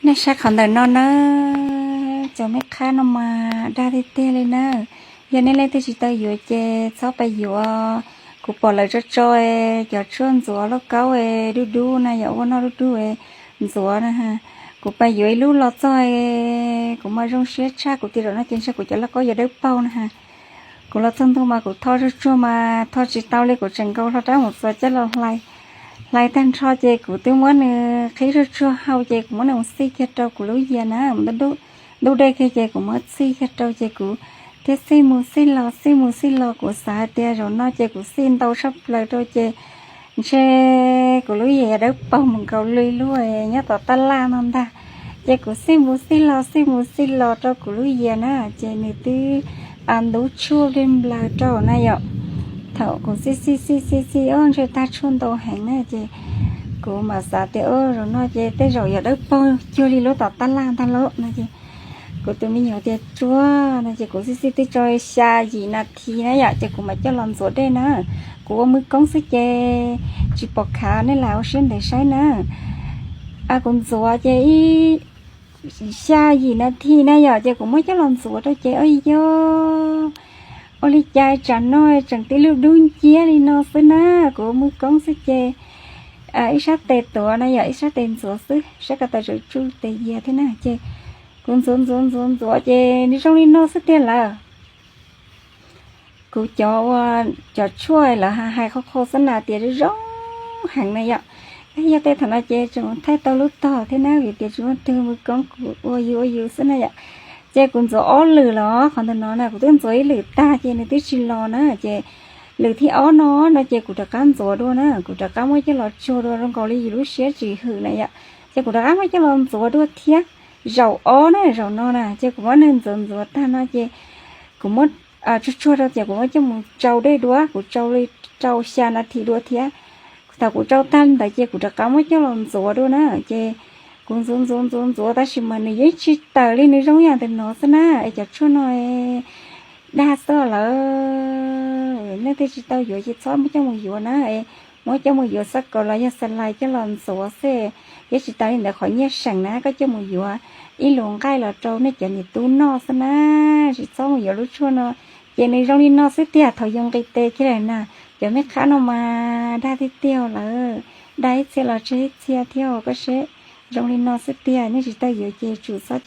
Nej saib qhov ntawm no na, cov me qhab no mas dag tiag tiag li na. Yog nej leej twg tsis tau yuav ces txhob pais yuav. Kuv pom lawv tso tso cov tshuaj ntxuav lauj kaub dub dub na, yog ua noj dub dub ntxuav na. Kuv pais yuav ib lub los txog, kuv mas zoo siab tshaj, kuv tias zaum no ces ntshe kuv cov lauj kaub yuav dawb paug na. Kuv los txog ntua mas kuv tho tsuag tsuag mas tho tsis tau li, kuv tseem nkaus hlo rab mus txuas coj los hlais. Hlais tag nrho ces kuv twb muab nws qhib tsuag tsuag hau ces kuv muab nws mus xij kiag rau kuv lub yias na, mus ntub dej kiag ces kuv muab xij kiag rau ces kuv thiaj xij mus xij los xij mus xij los. Kuv xav hais tias zaum no ces kuv xij ntau tshaj plaws rau ces ntshe kuv lub yias yuav dawb paug mus nkaus li lub nyob tom tab laj no ntag. Ces kuv xij mus xij los xij mus xij los rau kuv lub yias na, ces nws twb ntub tshuaj li nplaws rau na yom. Thaum kuv xij xij xij xij xij, o, ntshe tag tshuaj ntau heev na ces kuv mam xav tias, o, zaum no ces tej zaum yuav dawb paug cuag li lub tom tab laj ntag lauj no ces kuv tus me nyuam tias tsuag no ces kuv xij xij twb tso xya yim nas this na yom, ces kuv mam coj los ntxuav dej na. Kuv ua mws koob xwb ces tsis pom khav, nej lam ua siab ntev saib na. Kuv ntxuav ces ib xya yim nas this na yom, ces kuv muab coj los ntxuav rau ces, o, yog ua li cas tsam no tseem tib lub dub nciab li no xwb na. Kuv ua mws koob xwb ces ib sab tes tuav na yom, ib sab tes ntxuav xwb, sab ko taw tseem tsuj tes yias thiab na. Ces kuv ntxuav ntxuav ntxuav ntxuav ces nws zoo li no xwb tiag lawm. Kuv cov ua, cov tshuaj lawv hais qhau qhau xwb na, tias zoo heev na yom. Yog tej thaum no ces tseem thaij tau lub tog thiab na, vim tias tsis muaj twg, mws koob kuv ua yus ua yus xwb na yom. Ces kuv ntxuav ob lwm los qhov ntawm no na, kuv twb ntxuav ib lwm tag ces nws twb tsis los na, ces lwm thib ob no, no ces kuv rov qab ntxuav dua na, kuv rov qab muab coj los tsuag dua zoo nkaus li yus lub siab tsis hwm na yom. Ces kuv rov qab muab coj los ntxuav dua thiab. Zaum ob na, zaum no na, ces kuv muab nws ntxuav ntxuav tag no ces kuv muab tsuag tsuag rau ces kuv muab coj mus tsau dej dua, kuv tsau li rau xya nas this dua thiab. Thaum kuv tsau tag li ntawd ces kuv rov qab muab coj los ntxuav dua na, ces kuv ntxuav ntxuav ntxuav ntxuav tab sis mas nws yeej tsis tawm li, nws zoo yam ntawm no xwb na. Es cov tshuaj no dag xwb lawm, nej twb tsis tau yuav ces txhob muab coj mus yuav na. Muab coj mus yuav xav kom los yog xalais coj los ntxuav xwb, thiab tsis tas li ntawd qhov nyiaj seem na koj coj mus yuav ib lus nqaij los rau nej cov niam tub noj xwb na, tsis txhob mus yuav lub tshuaj no. Ces nws zoo li no xwb tiag, thaum yus nqis tes kiag lawm na, cov me qhab no mas dag tiag tiag lawm, dag ib txhia los tseg ib txhia thiab koj seb. Zoo li no xwb tiag, nej tsis tau yuav ces tsum txhob coj